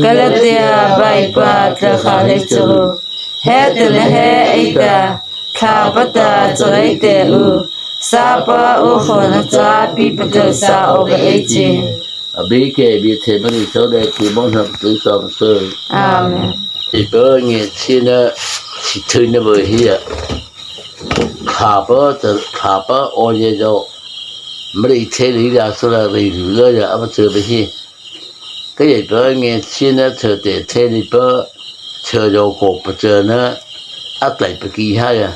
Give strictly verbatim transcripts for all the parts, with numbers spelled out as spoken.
Galatia baipa tla kha lei charu. Hetana he eita, Thlahpa ta chareih teh u, sapa awh khona cha pie patlôsa awpa ei chi. Abei kei bie thei mani chô dei ti mawh na patlôsa awpa sy. Amen. Ei pa ngiachhiena, chhituhna bâ hia. Thlahpa ta, Thlahpa awh ye zo. Mari thei lei la sala rei lu la ya ama châ bâ hi. Kei ei pa ngiachhiena châ te thei lei pa, châ zo ko pachâna, a tlai pa ki ha ya.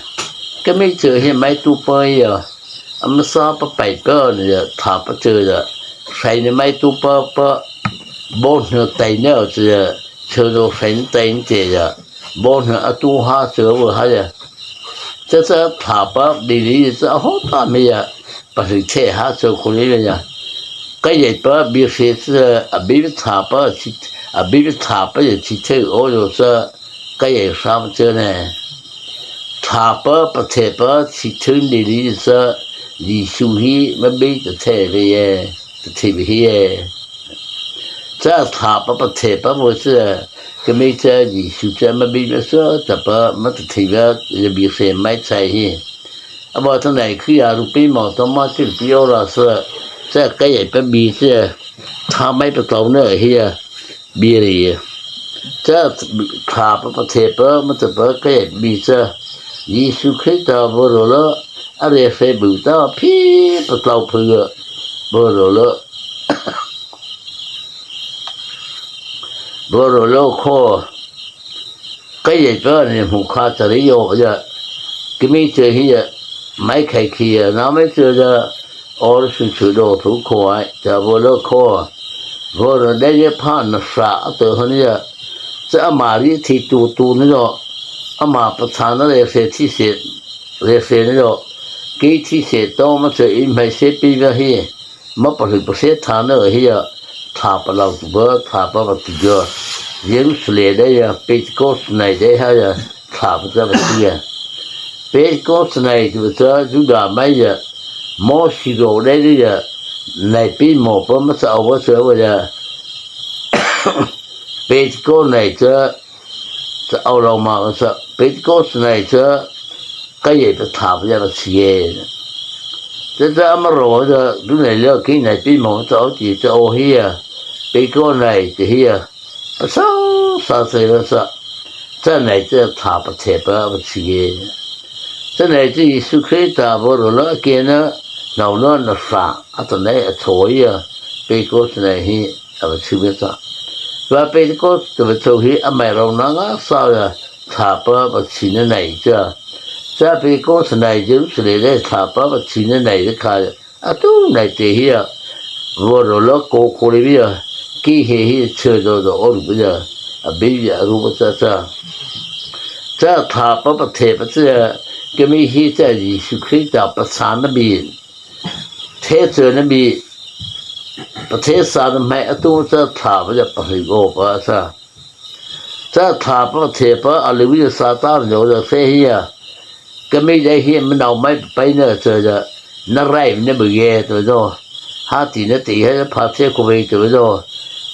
Kei mei châ hi mai tu pa ya. Ama sa pa pai pa na ya, Thlahpa châ ya. Sai na mai tu pa pa, bawhna tai na châ ya, châ zo sai na tai na te ya. Bawhna a tu ha châ vâ ha ya. Cha cha Thlahpa dei lei cha a hawh ta mei ya, pahlei thei ha châ ko lei ya. Kei ei pa bie hre cha, Abeipa Thlahpa chi, Abeipa Thlahpa ya chi thei awh zo cha, kei ei hra ma châ na. Thlahpa patheipa chi thei dei lei cha, Zisu hi ma bie ta thei bâ ye, ta thei bâ hi ye. Cha Thlahpa patheipa bâ cha, kei mei cha Zisu cha ma bie ma sa ta pa ma ta thei bâ ya bie hre mai chai hi. A bâ ta nai Krizyhpa ru pi mawh ta ma chi pi awh ra sa, cha kei ei pa bie cha, tha mai patlôna hi ya, bie rei. Cha Thlahpa patheipa ma ta pa kei ei bie cha, Zisu Krista bâ ro la, a rei hre bu ta phi patlô phu ya, bâ ro la. Bâ ro la kho. Kei ei pa ni hmu kha ta rei yo ya. Kei mei châ hi ya. Mai khai khi ya. Na mei châ ya. Or su chu do thu kho ai. Cha bâ la kho. Bâ ro dei ye pha na sa a tei hon ya. Cha ama rei thi tu tu ni yo. Ama pachâna rei hre thi se. Rei hre ni yo. Kei thi se to ma châ ei mai se pi bâ hi. Ma pahlei pase thana hi ya, Thlahpa lao tu bâ, Thlahpa bâ tu ya. Jerusalem dei ya, Pentecost nai dei ha ya, Thlahpa cha bâ tu ya. Pentecost nai tu cha, Juda mai ya, Mawsi ro dei dei ya, nai pi mawh pa ma cha awh bâ cha bâ ya. Pentecost nai cha, cha awh lo ma cha, Pentecost nai cha, kei ei pa Thlahpa ya bâ chi ye. Cha cha ama ro cha, tu nai la kei nai pi mawh cha awh ti cha awh hi ya. Pentecost nai ti hi ya. Pasa sa sa la sa. Cha nai cha Thlahpa patheipa bâ chi ye. Cha nai cha Zisu Krista bâ ro la kei na, nau na na sa, a ta nai a cho ya. Pentecost nai hi, a bâ chi bâ cha. Bâ Pentecost ta bâ cho hi, a mai ro na nga sa ya. Thlahpa bâ chi na nai cha. Cha Pentecost nai Jerusalem dei Thlahpa bâ chi na nai dei kha. A tu nai te hi ya. Bâ ro la ko ko lei bie ya. Kei he hi châ zo zo awh ru bie ya. Abei ya ru bâ cha cha. Cha Thlahpa patheipa cha ya. Kei mei hi cha Zisu Krista pachâna bie. Thei châna bie. Patheisa na mai a tu cha Thlahpa ya pahlei awpa cha. Cha Thlahpa patheipa a lei bie ya Satan zo ya se hi ya. Kei mei dei hi ma nau mai pai na cha ya. Na rai na bie ye ta zo. Ha ti na ti ha ya pha se ko bie ta zo.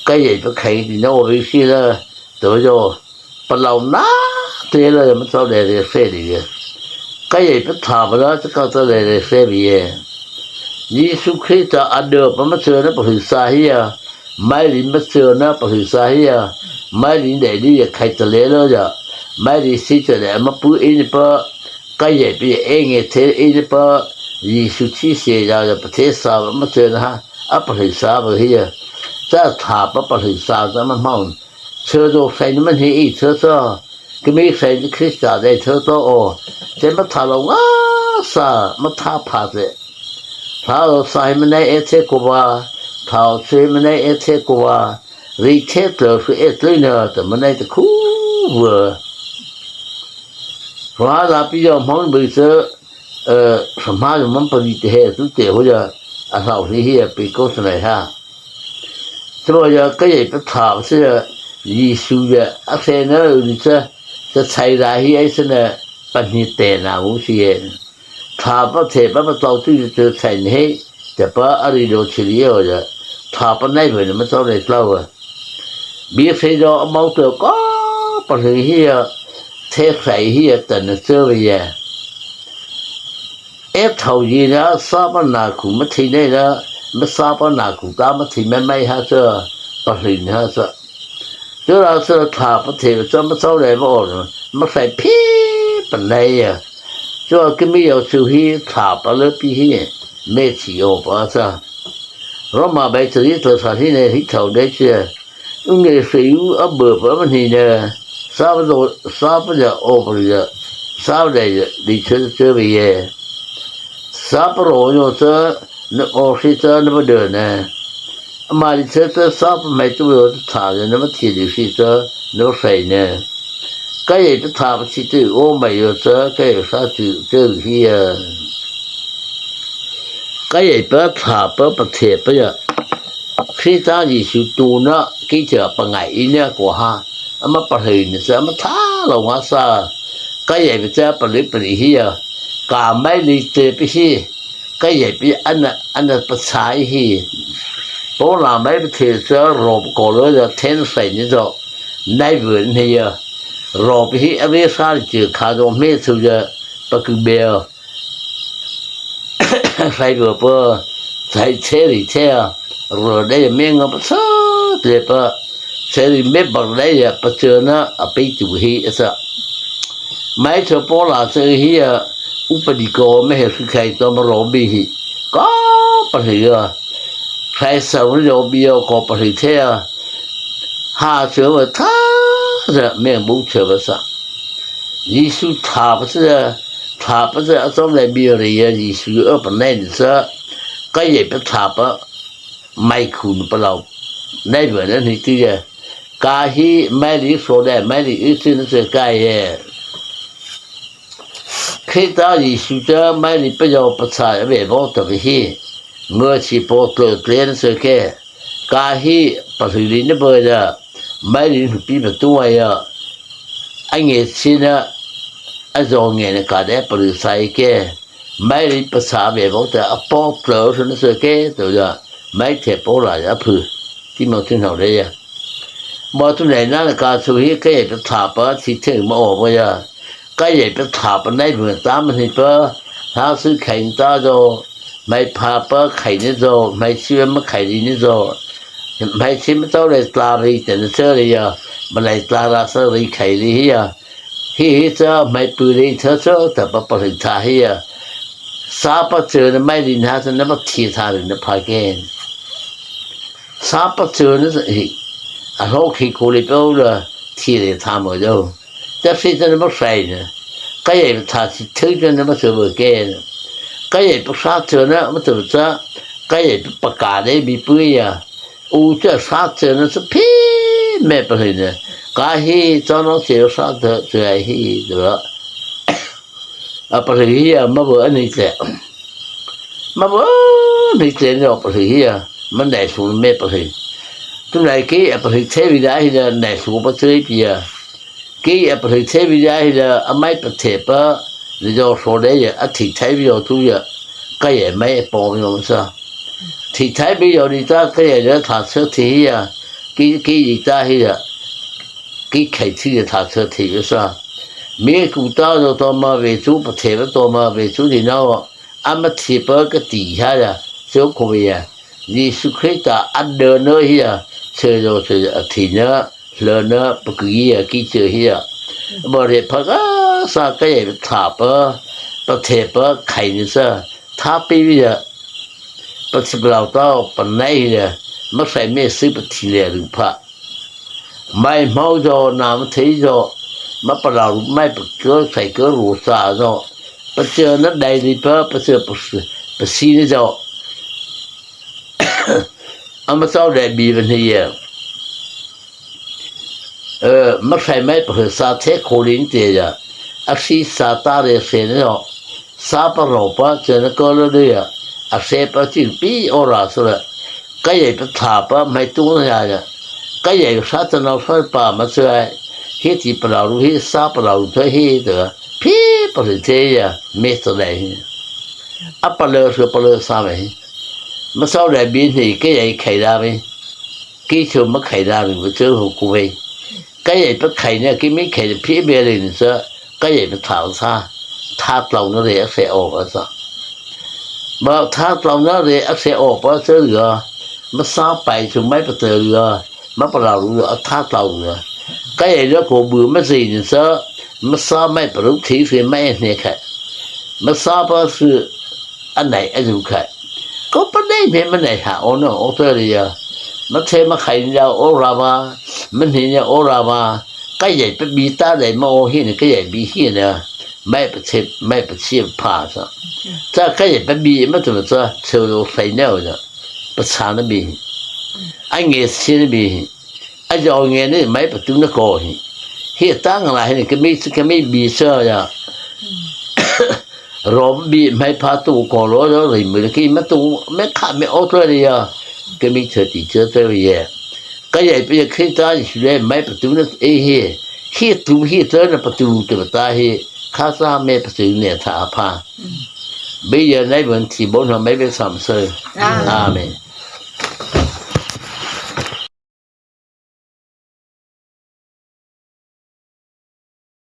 Kei ei pa khai ti na awh bie si la ta zo. Palôh na te la ya ma chau dei rei se dei ya. Kei ei pa Thlahpa la cha ka cha dei rei se bie ye. Zisu Krista a dei pa ma châ na pahlei sa hi ya. Mai lei ma châ na pahlei sa hi ya. Mai lei dei dei ya khai ta lei la ya. Mai lei si cha dei ma pu ei ni pa. Kei ei pa ya ei nge thei ei ni pa. Zisu chi se ya ya patheisa ma châ na ha. A pahlei sa bâ hi ya. Cha Thlahpa pahlei sa cha ma hmao. Châ zo sai na ma ni ei châ cha. Kei mei sai na Krista dei châ to awh. Te ma tha lo nga sa, ma tha pha te. Tha lo sa hi ma nai e te ko bâ. Tha lo su hi ma nai e te ko bâ. Rei te tla su e tla na, ta ma nai ta khu vâ. Rei la pi ya hmao bâ cha, eh, sa ma ya ma pa rei te he tu te ho ya, a hlau hi hi ya Pentecost nai ha. Cha bâ ya kei ei pa Thlahpa cha ya, Zisu ya, a se na ri cha, cha chai ra hi ei sa na, pa ni te na u si ye. Thlahpa patheipa patlô tu ya cha chai na he, cha pa a rei lo chi ri yo ya. Thlahpa nai bâ na ma chau rei tlô wa. Bie sei zo a mau tao ka, pahno hi a, the sai hi a, ta na tao ve ya. E thao yi na sa pa na ku ma thi nei na, ma sa pa na ku ta ma thi mai mai ha sa, pahno ha sa. Tao ra sa tha pa the sa ma sau le ma o, ma sai phi pa nei ya. Tao ki mi yo su hi tha pa le pi hi, me thi o pa sa. Roma bai tari tla sa hi nei hi thao de chi. Ung e sei u a bơ pa ma ni ne. Sa pa zo, sa pa ya o pa ya. Sa pa ya, di chơ chơ ve ye. Sa pa ro yo chơ, na o si chơ, na pa dơ ne. Ama di chơ chơ, sa pa mai tu yo chơ tha ya, na ma thi di si chơ, na pa sai ne. Ka ye chơ tha pa si tu o mai yo chơ, ka ye sa tu chơ hi ya. Ka ye pa tha pa pa the pa ya. Krista Zisu tu na ki cha pa ngai i na ko ha. Ama pa hei ni sa ama tha lo nga sa. Ka ye pa cha pa li pa li hi ya. Ka mai li te pi hi. Ka ye pi ana, ana pa cha i hi. Paw la mai pa the cha ro pa ko lo ya then sai ni zo. Nai vun hi ya. Ro pi hi a ve sa li chi kha zo me chu ya. Pa ku be ya. Sai vua pa, sai cheri chea, ro dei meng a pa sa, te pa, cheri me bar dei ya pa chena a pe tu hi a sa. Mai cho po la se hi ya, u pa di ko me he su khai to ma ro bi hi. Ka pa hi ya, sai sa u ro bi ya ko pa hi chea, ha che wa tha, sa me bu che wa sa. Zisu tha pa sa, tha pa sa, a chom le bi re ya, Zisu a pa nai ni sa, ka ye pa tha pa, mai khu ni pa lau, nai ba na ni ti ya, ka hi, mai li so le, mai li i si na se ka ye. Krista Zisu cha, mai li pa yo pa cha, ve bo to hi, mo chi po to kle na se ke. Ka hi, pa hu li na bo ya, mai li hu pi pa tu wa ya, a nge chi na, a zo nge na ka de pa lu sa i ke, mai li pa sa ve bo ta, a po tlo su na su ke, to ya, mai the po la ya phu, ti mo tin hau de ya. Mo tu nei na na ka su hi ke, pa tha pa, ti the mo o bo ya, ka ye pa tha pa nai bu ta ma ni pa, ha su khai ta zo, mai pha pa khai ni zo, mai chi ma khai li ni zo. Mai chi ma tau le tla ri te na che ri ya, ma lai tla ra sa ri khai li hi ya. Hi hi cha mai pu ri cha cha ta pa pa ri tha hi ya. Sa pa che na mai ri na sa na pa thi tha ri na pha ke. Sa pa che na hi. A lo khi ko li pe u la thi ri tha mo yo. Cha si cha na ma sai na. Ka ye pa tha si thu cha na ma che bo ke na. Ka ye pa sa che na ma che cha. Ka ye pa ka de bi pu ya. U cha sa che na sa phi me pa hi na. Ka hi cha no che sa che che hi de. A pa hi ya ma bo a ni che. Ma bo a ni che no pa hi ya. Ma nai su me pa hi. Tu nai ke a pa hi che vi da hi da nai su pa che pi ya. Kei a pa hlei thei bi ya hi la, a mai pa thei pa, ni zo so de ya, a thi thei bi yo tu ya, ka ye mai a po mi yo sa. Thi thei bi yo ni ta, ka ye le tha sa thi hi ya, kei, kei ni ta hi ya, kei khai thi ya tha sa thi yo sa. Mi ku ta zo to ma ve chu, pa thei pa to ma ve chu ni na wa, a ma thi pa ka ti ha ya, so ko ve ya. Yesu Krista a de na hi ya, se zo se a thi na, Hlana pakui a ki cheu hi a, Mari pha ka sa ka ye tha pa, pa the pa khai ni sa, tha pi vi a, pa si blau ta pa nai hi a, ma sai me si pa thi le ru pha. Mai mau zo, na ma thei zo, ma pa lau mai pa ko sai ko ru sa zo, pa cheu na dai ni pa, pa cheu pa si, pa si ni zo. Ama sau dai bi va ni ye. Eh, ma sai mai pa sa the ko lin te ya. A si sa ta re se ne yo. Sa pa ro pa che ne ko lo de ya. A se pa chi pi o ra so la. Ka ye pa tha pa mai tu na ya ya. Ka ye sa ta na sa pa ma se ai. Hi ti pa la ru hi sa pa la ru the hi de. Pi pa le te ya. Me to dai hi. A pa le so pa le sa me hi. Ma sau dai bi ni ke ye khai da me. Kei chô ma khai na ri ma chô ho ku vei. Ka yai pa khai na, kei mi khai na phi be le ni sa, ka yai pa tha sa, tha tlô na re a se o ba sa. Ba tha tlô na re a se o ba sa ri a, ma sa pai chô mai pa te ri a, ma pa la ru a tha tlô ri a. Ka yai na ko bu ma se ni sa, ma sa mai pa ru thi se mai ne khai. Ma sa pa su a nai a zu khai. Ko pa nei me ma nei ha o no o te ri a. Ma the ma khai ni o ra ba, ma ni ni o ra ba. Ka yai pa bi ta dai ma o hi ni ka yai bi hi ni. Mai pa che, mai pa che pa sa. Sa ka yai pa bi ma te ma sa, che lo sai ne o na. Pa sa na bi. A nge si na bi. A yau nge ni mai pa tu na ko hi. Hi ta nga la hi ni ka mi, ka mi bi sa ya. Rom bi mai pa tu ko lo lo ri mi ki ma tu me kha me o to ri ya. Ka mi che ti che te ye. Ka yai pa ya Krista ni su le mai pa tu na e hi. Hi tu hi te na pa tu te pa ta hi. Kha sa me pa tu ne tha pa. Bi ya nai bon ti bon ha mai be sam se. Amen. Amen.